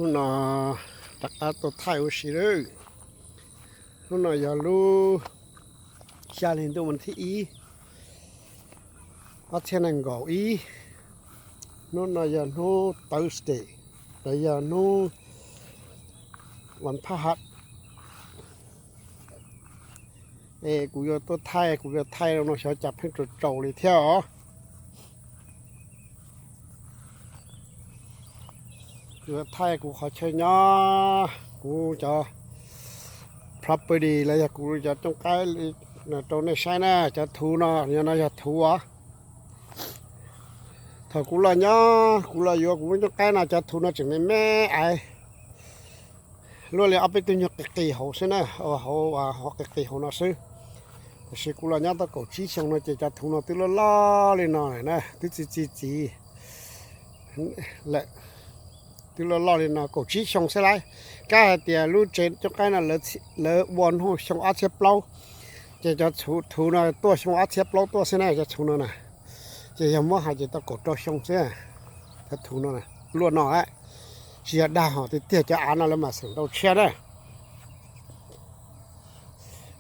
Hnub no rov qab tuaj thaij ua si lawm. Hnub no yog lub xya hli ntuj vas thib ib, ob txhiab nees nkaum ib. Hnub no yog hnub Thursday, los yog hnub vas phaj hab. Es kuv yuav tuaj thaij, kuv yuav thaij no xyov cas pheej tsaus tsaus li thiab os. Kuv yuav thaij kuv qhov chaw nyob, kuv cov property los yog kuv cov cooj qaib rau nej saib na. Cov thuv no, no yog thuv os. Thaum kuv los nyob, kuv los yuav kuv lub cooj qaib no, cov thuv no tseem me me aiv, luaj li ob peb tug nyuag qis qis hauv xwb na, hauv, hauv qis qis hauv no xwb. Tiam sis kuv los nyob tau kaum tsib xyoo no ces cov thuv no twb loj loj li no lawm na, twb txi txi txiv lawm. Twb loj loj li no kaum tsib xyoo xwb lauj. Kab hais tias lub tsev cooj qaib no lawv ua hnub xyoo ob txhiab plaub, ces cov thuv no tuaj xyoo ob txhiab plaub tuaj xwb na, cov thuv no na. Ces yog muab hais ces tau kaum rau xyoo xwb, cov thuv no luaj no lawm. Tsis yog dag hos tiag tiag, cov av no lawv mam xeem nrau tshiab na.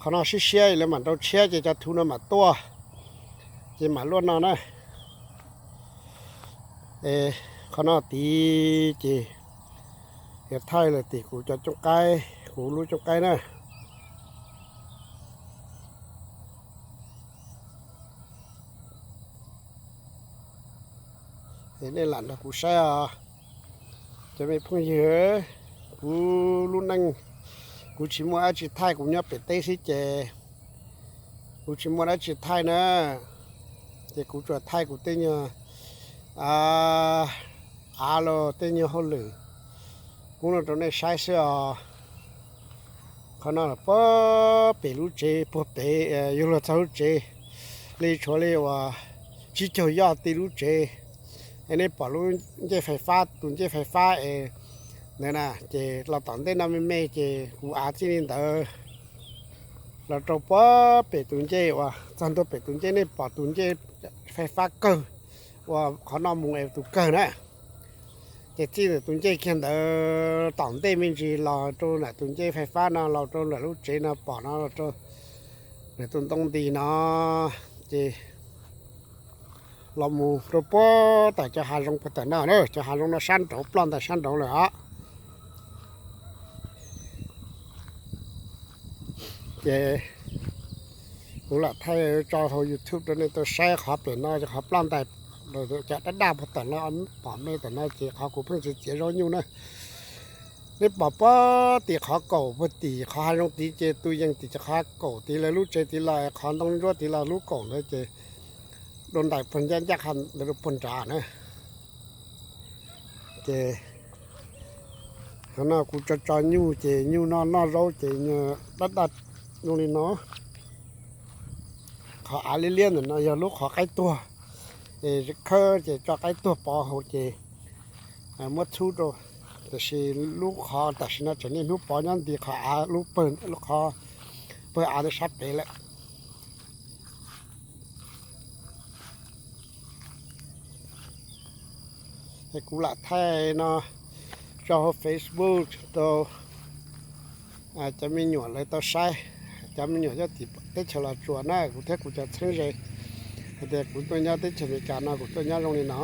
Qhov no siab siab lawv mam nrau tshiab ces cov thuv no mam tuaj, ces mam luaj no na. Qhov no tid ces yuav thaij lawm tim kuv cov cooj qaib, kuv lub cooj qaib na. Es nej lam nrog kuv saib os, cov me phooj ywg. Kuv lub neej, kuv tsis muaj dab tsi thaij, kuv nyob pem teb xwb ces kuv tsis muaj dab tsi thaij na. Ces kuv tsuas thaij kuv tej nyuag av los tej nyuag hauj lwm ub no rau nej saib xwb os. Qhov no puag pem lub tsev, puag pem yug luag txog lub tsev li tshuav li uas tsib caug yoj ti lub tsev. Es nej pom lub ncej fais fab, tus ncej fais fab es ntawd na, ces los tom ntej no me me ces kuv av txij li ntawd los rau puag pem tus ncej uas txog ntua pem tus ncej, nej pom tus ncej fais fab kawg uas qhov no mus es tus kawg na. Ces txij ntawm tus ncej kiag ntawd tom ntej me ntsis los rau ntawm tus ncej fais fab no, los rau ntawm lub tsev no pom no, los rau ntawm tus ntoo nti no, ces los mus rau puag tom cov hav zoov puag tom no na, cov hav zoov no sab nraud, ploj ntais sab nraud lawm os. Ces kuv lam thaij tso hauv YouTube rau nej tau saib. Qhov pem no yog qhov ploj ntais, cov daj daj puag tom no, pom me tom no ces qhov kuv pheej txiav txiav zaub nyuj na. Nej pom puag tim qhov kaum puag tim qhov hav zoov tid ces tus yees tim cov qhov kaum tid, lawv lub tsev tid los, qhov ntoo ntsuab tid los, lub kaum ntawd ces dua ntais puag ncaj ncaj qhov ntawd rau puag nrad na. Ces qhov no kuv tso tso nyuj ces nyuj noj noj zaub ces daj daj zoo li no. Qhov av liab liab ntawm no yog lub qhov qaib tuag, es khawb ces tso qaib tuag pov hauv ces muab txhub rau. Tiam sis lub qhov tam sim no tseem niaj hnub pov nyob nti qhov av, lub pawg, lub qhov pawg av ntawd sab pem lawm. Es kuv lam thaij no tso hauv Facebook rau cov me nyuam lawv tau saib. Cov me nyuam nyob tim teb chaws Los Tsuas na, kuv thiab kuv cov txheeb ze hais tias kuv tuaj nyob teb chaws Amelikas no kuv tuaj nyob zoo li no.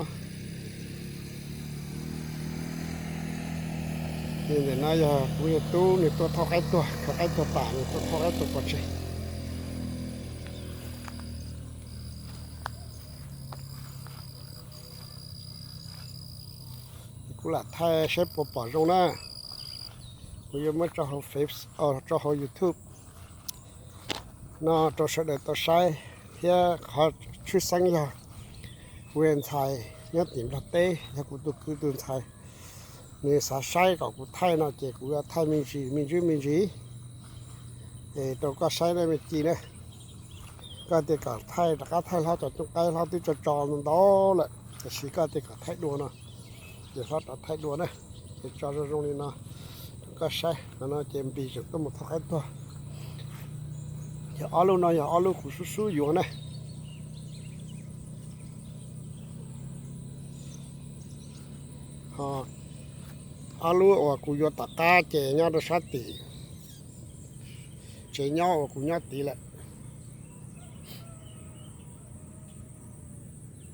Ces ntawm no yog kuv yawg tub nws tuaj thauj qaib tuag, khaws qaib tuag tas nws tuaj thauj qaib tuag pov tseg. Kuv lam thaij saib puas pom zoo na. Kuv yuav muab tso hauv Face, tso hauv YouTube no rau sawv daws tau saib thiab. Qhov tshwj xeeb yog kuv ntxhais nyob tim Nplog teb, yog kuv tus kwv tus ntxhais, nws xav saib kom kuv thaij no ces kuv yuav thaij me ntsis me ntsis me ntsis es rau koj saib na me ci na. Koj tias kom thaij rov qab thaij hlob cov cooj qaib, hlob twb tso tso ntau lawm, tiam sis koj tias kom thaij dua no ces hlob rov thaij dua na. Ces tso zoo zoo li no rau koj saib. Qhov no ces Npis tseem tuaj mus thauj qaib tuag. Yog ob lub no yog ob lub kuv sub sub yuav na. Ob lub uas kuv yuav tom qab ces nyob rau sab tim tsev nyob uas kuv nyob tid lawm.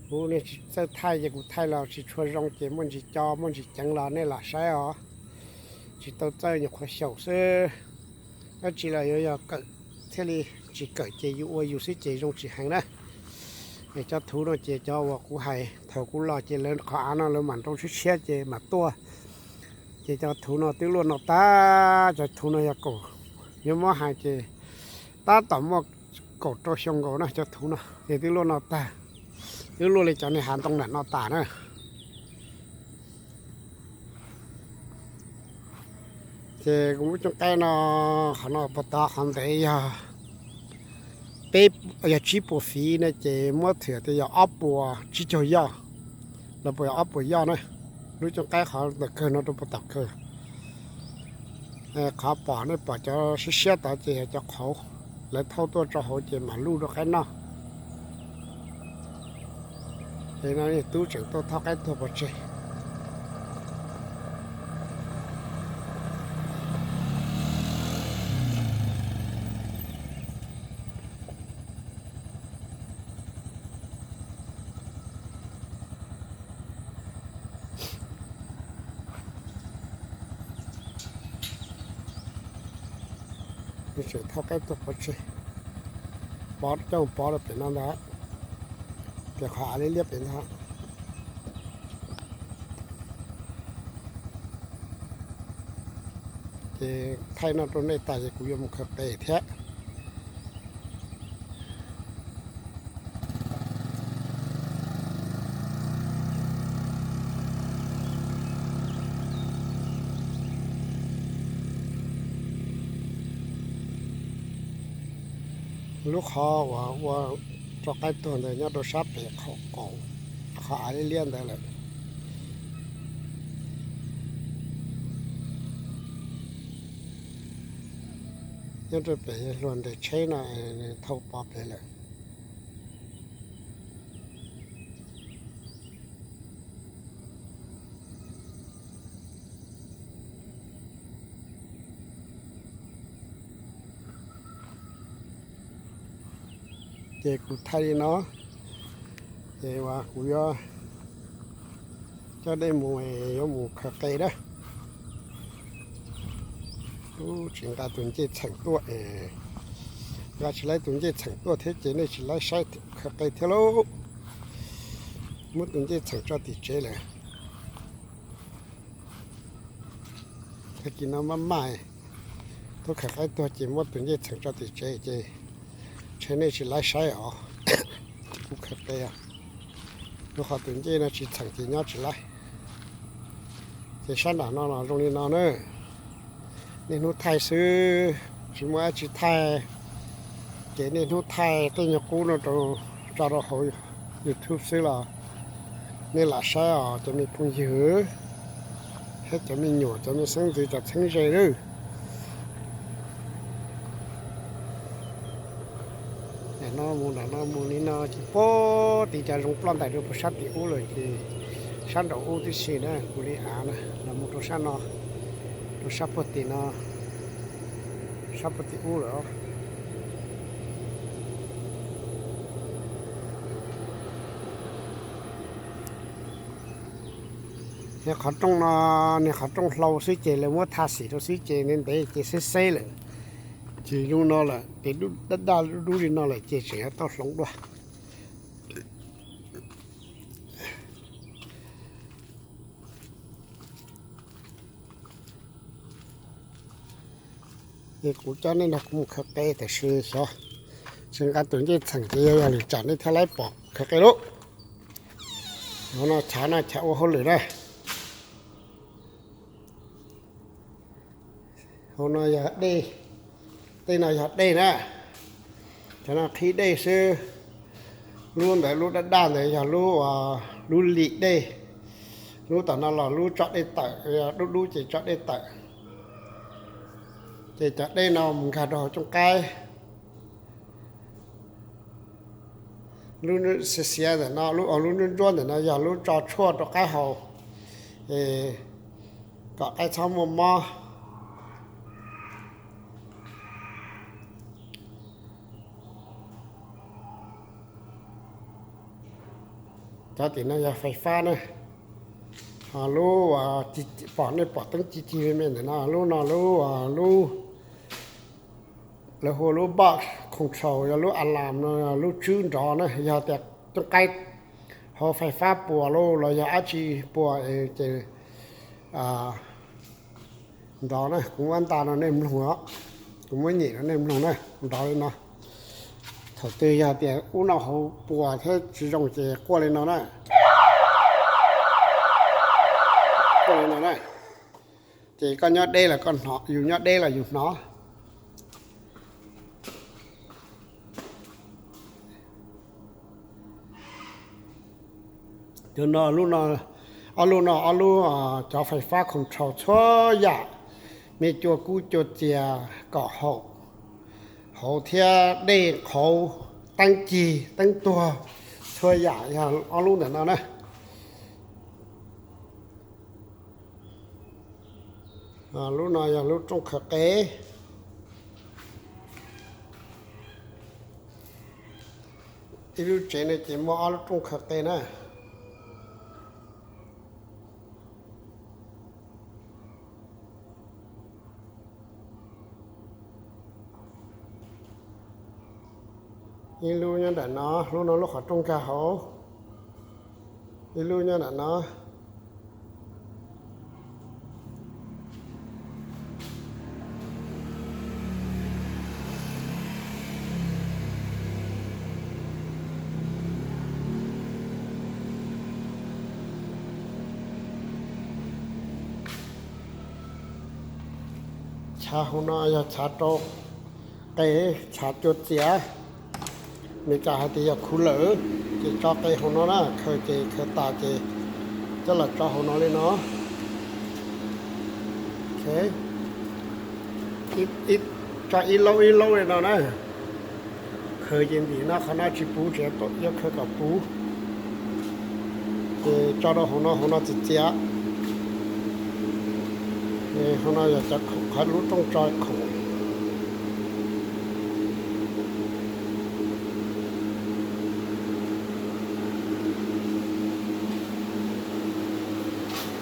Kuv tsis txawj thaij ces kuv thaij los tsis tshua zoo ces muaj ntsis co muaj ntsis ceev los nej lam saib os. Tsis tau txawj nyuam qhuav xyaum xwb. Dab tsi los yuav yog kawm thiaj li, tsis kawm ces yus ua yus xwb ces zoo tsis heev na. Es cov thuv no ces cov uas kuv hais thaum kuv los ces lawv qhov av no lawv mam nrau tshiab tshiab ces mam tuaj. Ces cov thuv no twb luaj no tag, cov thuv no yog kaum, yuav muab hais ces tab tom muaj kaum rau xyoo nkaus na cov thuv no ces twb luaj no tag. Twb luaj li cov niag hav ntoo nram no tas na. Ces kuv lub cooj qaib no, qhov no puag tod qhov ntev yog peb, yog tsib puas fiv na ces muab thwm tias yog ob puas tsib caug yoj los puas yog ob puas yoj na. Lub cooj qaib qhov ntawm kawg no rau puag tom kawg. Qhov pom nej pom cov siab siab tod ces yog cov qhauv, lawv thauj tuaj tso hauv ces mam luj rau qaib noj. Es no niag tub tseem tuaj thauj qaib tuag pov tseg. Tseem thauj qaib tuag pov tseg, pov coj pov rau pem no ntag, pem qhov av liab liab pem ntag. Ces thaij no rau nej tas ces kuv yuav mus khaws qe thiab. Lub qhov uas ua rau qaib tuag ntawd nyob rau sab pem qaum, qhov av liab liab ntawd lawm. Nyob rau pem yog luag nres tsheb no, thauj pov pem lawm. Ces kuv thaij li no, ces uas kuv yuav coj nej mus, yuav mus khaws qe na. Tsis nqa tus ncej txheem tuaj, nqa tsis laib tus ncej txheem tuaj thiab ces nej tsis laib saib khaws qe thiab lauj. Muab tus ncej txheem tso tim tsev lawm. Tag kis no maj maj, tub khaws qaib tuag ces muab tus ncej txheem tso tim tsev ces ntshe nej tsis laib saib os. Kuv khaws qe, rau qhov tus ncej no tsis txheem ces nyob tsis laib. Ces sab nram no los zoo li no na. Niaj hnub thaij xwb, tsis muaj dab tsi thaij, ces niaj hnub thaij tej nyuag qub no rau, tso rau hauv YouTube xwb los nej lam saib os cov me phooj ywg thiab cov me nyuam, cov me xeeb ntxwv, cov txheeb ze lawm. Nram no mus, nram no mus li no ces puag tim cov zoov ploj ntais rau puag sab tim ub lawm ces sab nraum ub tib si na, kuv li av na los mus rau sab no, rau sab puag tim no, sab puag tim ub lawm. Niag qhov rooj no, niag qhov rooj hlau xwb ces lawv muab tha xim rau xwb ces ntev ntev ces xeb xeb lawm. Ces zoo no lawm, ces daj daj dub dub li no lawm ces tseem yuav tau hloov dua. Es kuv coj nej nrog kuv mus khaws qe tam sim xyov, tsis nqa tus ncej txheem ces yog yog lwm tsam nej thiaj laib pom khaws qe lauj. Hauv no chav no chav ua hauj lwm na. Hauv no yog dej, tej no yog dej na. Cov no qhib dej xwb. Lub ntawd lub daj daj ntawd yog lub, lub lim dej. Lub tom no los lub tso dej tawm, dub dub ces tso dej tawm. Ces cov dej no mus nkag rau hauv cooj qaib. Lub xiav xiav ntawm no, lub, lub ntsuab ntsuab ntawm no yog lub tso tshuaj rau qaib haus. kom qaib txhob muaj mob. Cov tim no yog fais fab na. Lub, pom, nej pom teeb ci cig me me ntawm no, lub no lub, lub, lawv hu lub box control, yog lub alarm no, lub tswb nrov na. Yog tias cooj qaib hauv fais fab puas los yog dab tsi puas ces nrov na. Kuv muab nta rau nej mloog os, kuv muab nyem rau nej mloog na, nrov li no. Thaum twg yog tias ub no hauv puas thiab tsis zoo ces quaj li no na. Quaj li no na. Ces koj nyob deb los koj hnov, yus nyob deb los yus hnov. Cov no, ob lub no ob lub cov fais fab control txhua yam, me cua kub cua txias, kom haum, hauv thiab dej qhauv, teeb cig teeb tuag, txhua yam yog ob lub ntawm no na. Lub no yog lub rooj khaws qe. Ib lub tsev no ces muaj ob lub rooj khaws qe na. Ib lub nyob nram no, lub no lub qhov rooj nkag hauv, ib lub nyob nram no. Chav hauv no yog chav rau qe, chav cua txias. Meskas hais tias yog khu lawm, ces tso qe hauv no na, khaws ces khaws tas ces coj los tso hauv no li no. Tso ib laub ib laub li no na. Khaws ces ntim no, qhov no tsis puv, tseem yuav khaws kom puv. Ces tso rau hauv no, hauv no txias txias. Hauv no yog cov khoom, qhov lub rooj tso khoom.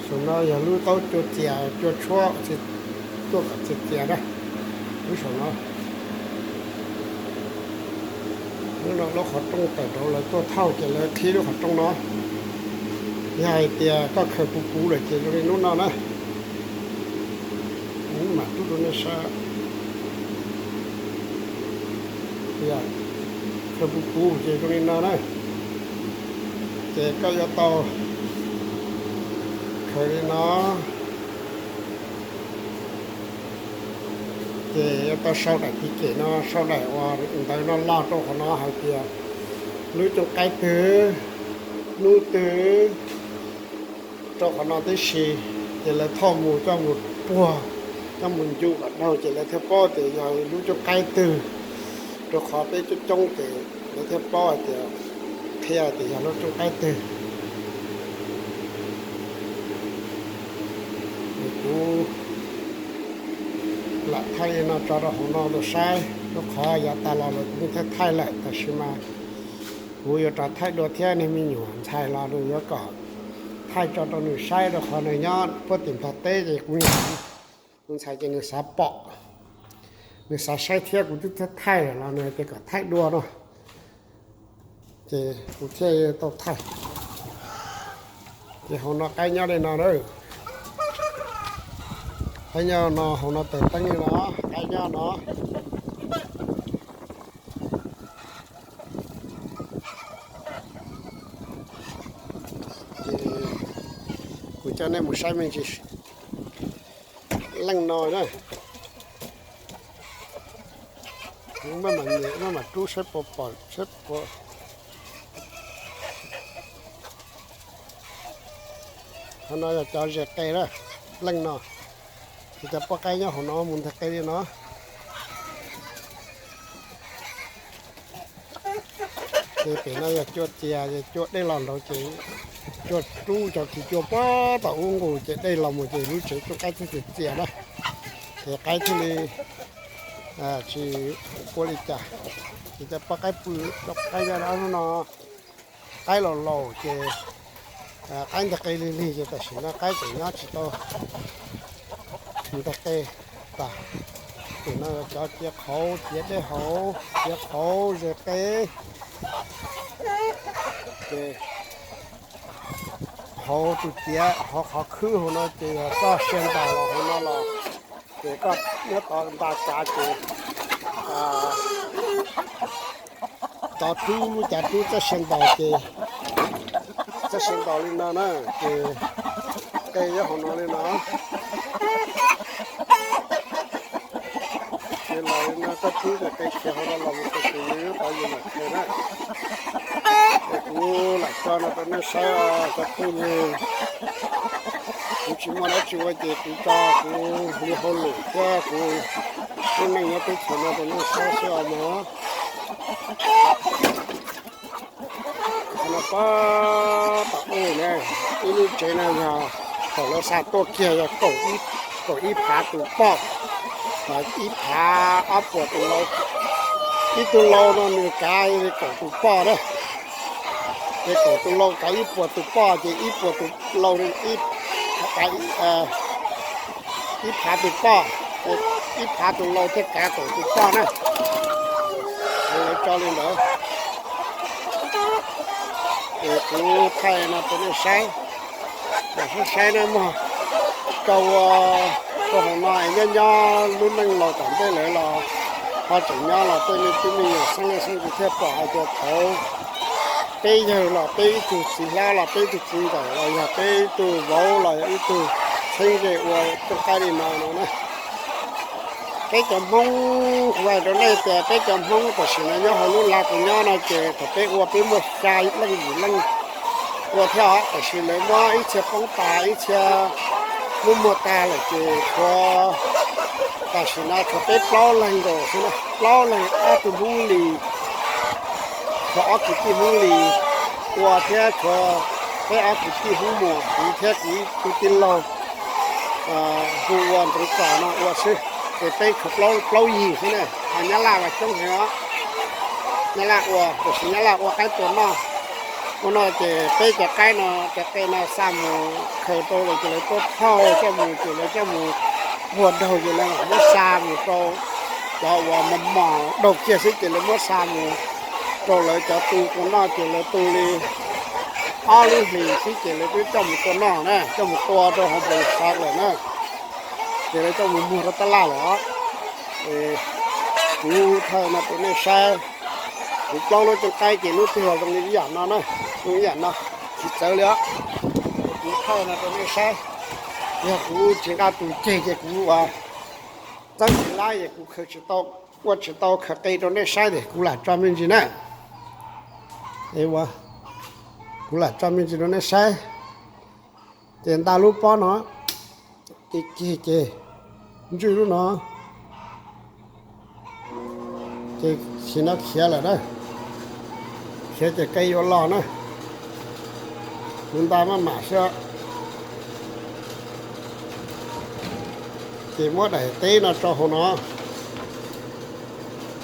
Saum no yog lub taub cua txias, cua tshuab, tuaj kom txias txias na. Lub saum no, lub no lub qhov rooj tawm rau lawv tuaj thauj ces lawv qhib lub qhov rooj no. Yog hais tias koj khaws puv puv lawm ces zoo li lub no na. Mam rub rau nej saib. Khaws puv puv ces zoo li no na. Ces koj yuav tau khaws li no. Ces yuav tau sau daim tis kem no, sau daim uas ntawv no log rau qhov no hais tias lub cooj qaib twg, hnub twg, rau qhov no tib si. Ces lawv thauj mus coj mus puag, coj mus ncu kom dhau ces lawv thiaj paub tias yog lub cooj qaib twg. Rau qhov peb coob coob ces lawv thiaj paub hais tias, qhia tias yog lub cooj qaib twg. Kuv lam thaij li no tso rau hauv no rau saib, lub qhov yav tas los lawm kuv thiaj thaij lawm, tab sis mas kuv yuav rov thaij dua thiab, niag me nyuam ntxhais los nws yuav kom thaij tso rau nws saib, rau qhov nws nyob puag tim Nplog teb ces kuv, kuv ntxhais ces nws xav pom, nws xav saib thiab, kuv twb thiaj thaij los nws hais tias kom thaij dua no, ces kuv thiaj tau thaij. Ces hauv no qaib nyob li no na. Qaib nyob no, hauv no taws teeb li no, qaib nyob no. Ces kuv coj nej mus saib me ntsis leej no na. Kuv maj mam nyem maj mam rub saib puas pom saib puas. Qhov no yog cov zes qe na, leej no. Ces cov poj qaib nyob hauv no mus nteg qe li no. Ces pem no yog cua txias, ces cua dej los nraud ces cua rub cov kis cua puag tom ub nqus ces dej los mus ces lub tsev rooj qaib thiaj txias txias na. Ces qaib thiaj li tsis ua li cas. Ces cov poj qaib pw, cov qaib nyob hnub no, qaib laus laus ces qaib nteg qe lig lig ces tam sim no qaib tseem nyob tsis tau nteg qe tas. Ces no cov cia qhauv, cia dej hauv, cia qhauv ze qe. Ces hauv tus ciav hauv qhov khwb hauv no ces yog txoj sia ntaus los hauv no los, ces koj nyob tod nta cav ces tod rub lub cav rub txoj sia ntaus ces txoj sia ntaus li no na, ces qe nyob hauv no li no. Ces los li no koj rub ces qe khiav hauv no los mus rau tus nyob tod yus mam khaws na. Ces kuv lam tso no rau nej saib os cov phooj ywg. Kuv tsis muaj dab tsi ua ces kuv tso kuv li hauj lwm thiab kuv lub neej nyob teb chaws no rau nej saib xwb os mog. Qhov no pab tom ub na, ib lub tsev no yog thaum lawv xa tuaj kiag yog kaum ib phav tus poj, ib phav ob puas tus lau. Ib tug lau no nws kav li kaum tus poj na. Ces kaum tus lau kav ib puas tus poj ces ib puas tus lau, ib phav tus poj, ib phav tus lau thiaj kav kaum tus poj na. Lawv tso li ntawd. Ces kuv thaij no rau nej saib, lam saib saib na mog. Rau ua rau hauv no nyob nyob lub neej laus tom ntej lawm los ho tseem nyob los tej me tub me nyuam xeeb leej xeeb ntxwv thiaj pom hais tias thaud peb yawg los peb ib tug txiv hlob los peb ib tug txiv ntxawm los yog peb ib tug vauv los yog ib tug txheeb ze ua rooj qaib li no no na. Peb cov Hmoob, kuv hais rau nej tias peb cov Hmoob tam sim no nyob hauv lub lav kuv nyob no ces thaum peb ua peb muaj xya leej yim leej ua thiab os, tam sim lawv muab ib txhia poob tas ib txhia muab muag tag lawm ces tshuav, tam sim no tshuav peb plaub leeg nkaus xwb na, plaub leeg ob tug Hmoob Lis, tshuav ob kwv tij Hmoob Lis ua thiab tshuav peb ob kwv tij Hmoob Muas, kuv thiab kuv ib tug tij laug hu ua Ntxoov Txos no ua xwb, ces peb tshuav plaub yig xwb na. Ho Nyab Laj los coob heev os, Nyab Laj ua, tiam sis Nyab Laj ua qaib tua noj. Ua no ces peb cov qaib no cov qe no xa mus khaws rau lawv ces lawv tuaj thauj coj mus ces lawv coj mus npuag daug ces lawv mam muab xa mus rau cov uas mos mos daug kiag xwb ces lawv muab xa mus rau lawv cov tu tua noj ces lawv tu li ob lub hlis xwb ces lawv twb coj mus tua noj na, coj mus tua rau hauv npoo xav lawm na, ces lawv coj mus muag rau tab laj lawm os. Kuv thaij no rau nej saib, kuv plaub lub cooj qaib ces lub twg los zoo li ib yam no na, zoo ib yam no, tsis txawv li os. Kuv thaij no rau nej saib, yog kuv tsis nqa tus ceg ces kuv ua txawb tsis lab es kuv khaws tsis tau, ua tsis tau khaws qe rau nej saib tias kuv lam tso me ntsis na. Kuv lam tso me ntsis rau nej saib. Ces nta lub pob no, ces ceg ces ntswj lub no, ces sim no khiav lawm na, khiav ces qe yuav los na, kuv nta maj mam xwb. Ces muab daim teb no rau hauv no,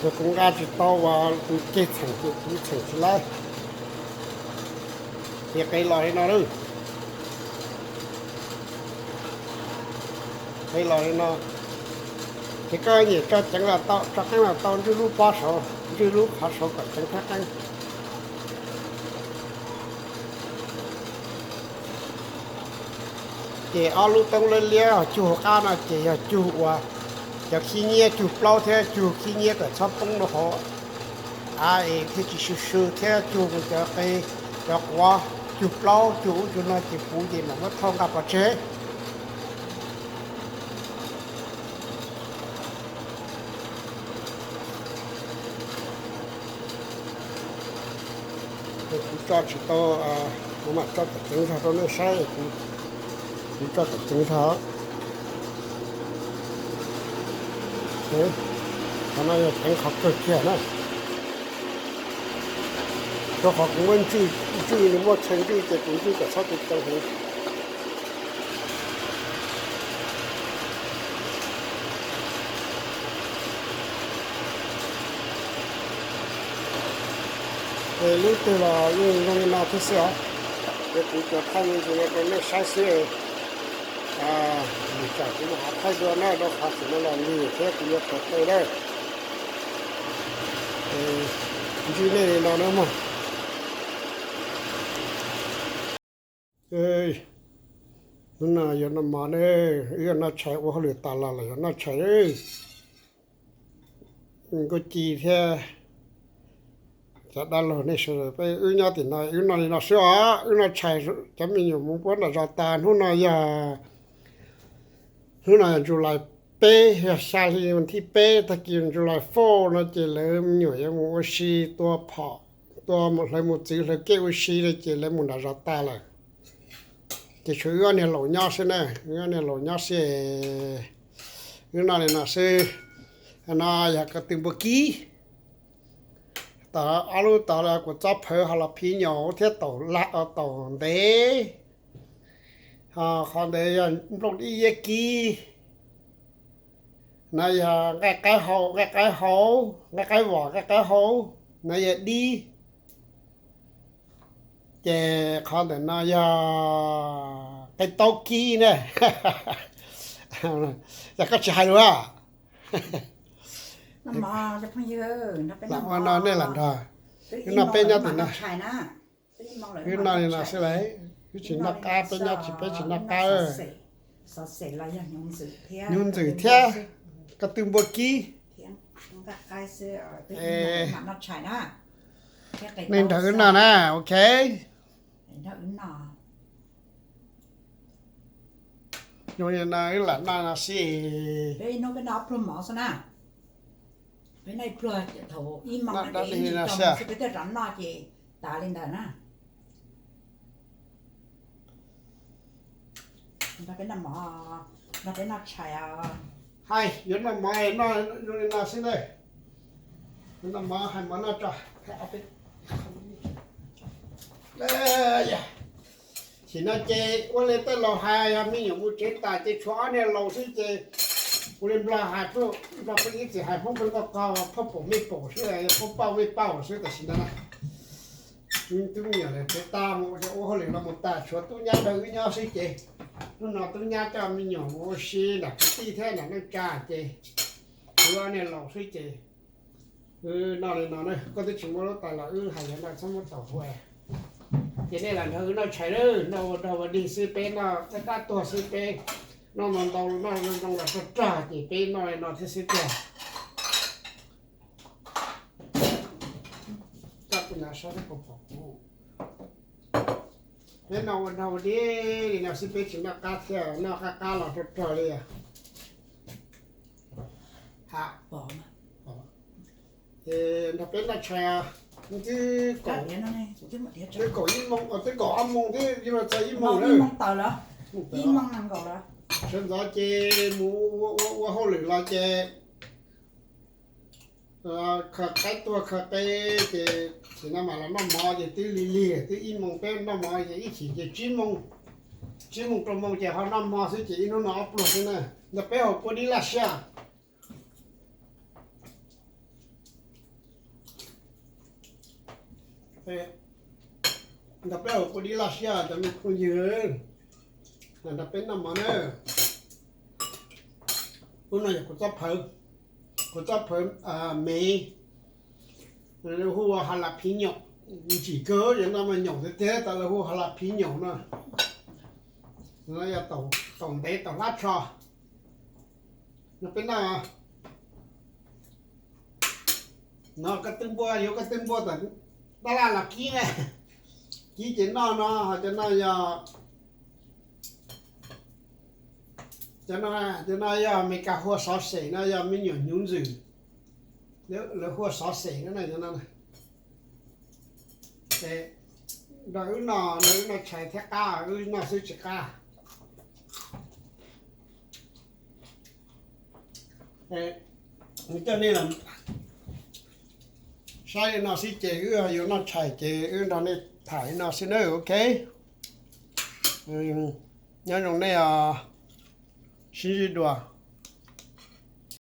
yog kuv nqa tsis tau uas tus ceg txheem ces kuv txheem tsis laib. Ces qe los li no lawm, qe los li no, ces koj nyiam tso ceev los tau, tso qeeb los tau, ntswj lub pob saud, ntswj lub qhov saud kom ceev thab qeeb. Ces ob lub toob liab liab cug hauv qab no ces yog cug uas cov khib nyiab, cug plaub thiab cug khib nyiab kom txhob poob rau hauv av es thiaj tsis sw sw thiab cug cov qe, cov quav, cug plaub cug ub cug no ces puv ces mam muab thauj nqa pov tseg. Kuv tso tsis tau, kuv mam tso kom ceev zog rau nej saib, kuv tso kom ceev zog. Qhov no yog ceev qhov kawg kiag na, rau qhov kuv muab ntswj tswj, nws muaj chaw ntswj ces kuv ntswj kom txhob tu cau heev. Lub twg los yeej zoo li no thiab xwb os. Ces kuv cov thaij me ntsis no rau nej saib xwb. Nws tsam kuv mam thaij dua na, rau qhov txim no los lig thiab kuv yuav tawm tau lawm. Ntsib nej li no na mog. Hnub no yuav noj mov ne, wb yuav noj tshais, ua hauj lwm tas los los yuav noj tshais. Nkauj Ci thiab cov dab laug nej sawv daws, peb wb nyob tim no wb noj li no xwb os, wb noj tshais, cov me nyuam mus puab nram zos tas. Hnub no yog, hnub no yog July peb, yog xya hli thib peb, tag kis July four no ces lawv me nyuam yuav mus ua si, tua phom, tua hlawv mus txwv hlawv kev ua si no ces lawv mus nram zos tas lawm. Ces tshuav wb ob niag laus nyob xwb na, wb ob niag laus nyob xwb. Wb noj li no xwb. No yog ko tw npua kib, tau ob lub, tau kuv txob phawv, ho los phiv nyaum thiab taum ntev. Ho qhov ntawd yog nplooj dib iab kib. No yog nqaij qaib hau, nqaij qaib hau, nqaij qaib vom, nqaij qaib hau. No yog dib. Ces qhov ntawm no yog qe taub kib ne. Yog koj tsis hais lus a. Lam ua no nej lam nrog. Wb noj peb nyob tim no. Wb noj li no xwb lauj, wb tsis noj qab, peb nyob tsis, peb tsis noj qab. Hnyuv ntxwm thiab ko tw npua kib. Nej nrog wb noj na, ok. Zoo li no wb lam noj no xwb. Noj dab li no xwb. Hais yuav noj mov noj zoo li no xwb na. Yuav noj mov hais mov noj tso. Tam no ces ua li tej laus hais, yog me nyuam mus tsev tas ces tshuav ob niag laus xwb ces ua li Nplog hais, Nplog pheej ib txwm hais Hmoob pheej nqaj qog, phauj paum mej paum xwb, phauj pauj mej pauj xwb tam sim no na. Tub me nyuam lawv tsev tas mus ua hauj lwm los mus tas, tshuav tub nyab nrog wb nyob xwb ces hnub no tub nyab coj me nyuam mus ua si nram kwv tij thiab nram neej tsa ces wb ob niag laus xwb ces wb noj li no na. Koj twb tsis muab lub tais los wb hais yog no txhob muab taus hu. Ces nej lam nrog wb noj tshais lawm, noj ua dog ua dig xwb, peb noj tab tab tuag xwb, peb noj ntau ntau, noj zoo zoo los rog rog ces peb noj li no thiab xwb tiag. Peb noj ua dog ua dig li no xwb, peb tsis noj qab thiab, noj qab qab los rog rog li. Ces nrog peb noj tshais, twb kaum, twb kaum ib moos, twb kaum ob moos twb yuav luag txog ib moos lawm. Sawv ntxov ces mus ua ua hauj lwm los ces khaws qaib tuag khaws qe ces tam sim no mam los noj mov ces twb lig lig, twb ib moos peb noj mov ces ib chim ces tsib moos, tsib moos rau moos ces ho noj hmo xwb ces ib hnub no ob pluag xwb na. Nrog peb haus kua dib laj siab. Nrog peb haus kua dib laj siab cov me phooj ywg, nrog peb noj mov na. Ub no yog kuv txob phawv, kuv txob phawv me, hu ua ha la phi nyaum, ntsim kawg, yog no mas nyaum tiag tiag tas lawv hu ha la phi nyaum no. No yog taum ntev taum hlab tsho. No peb noj, no koj twb npua, yuav koj twb npua tom tab laj los kib na, kib ces noj no, ho cov no yog, cov no, cov no yog Meskas hu ua xov xwm, no yog me nyuam hnyuv ntxwm, lawv hu ua xov xwm no. Nrog wb noj, nrog wb noj tshais thiab qab, wb noj xwb tsis qab. Coj nej los saib li no xwb ces wb yuav noj tshais ces wb nrog nej Tham li no xwb nawb, ok. Nyob zoo nej os, sib ntsib dua.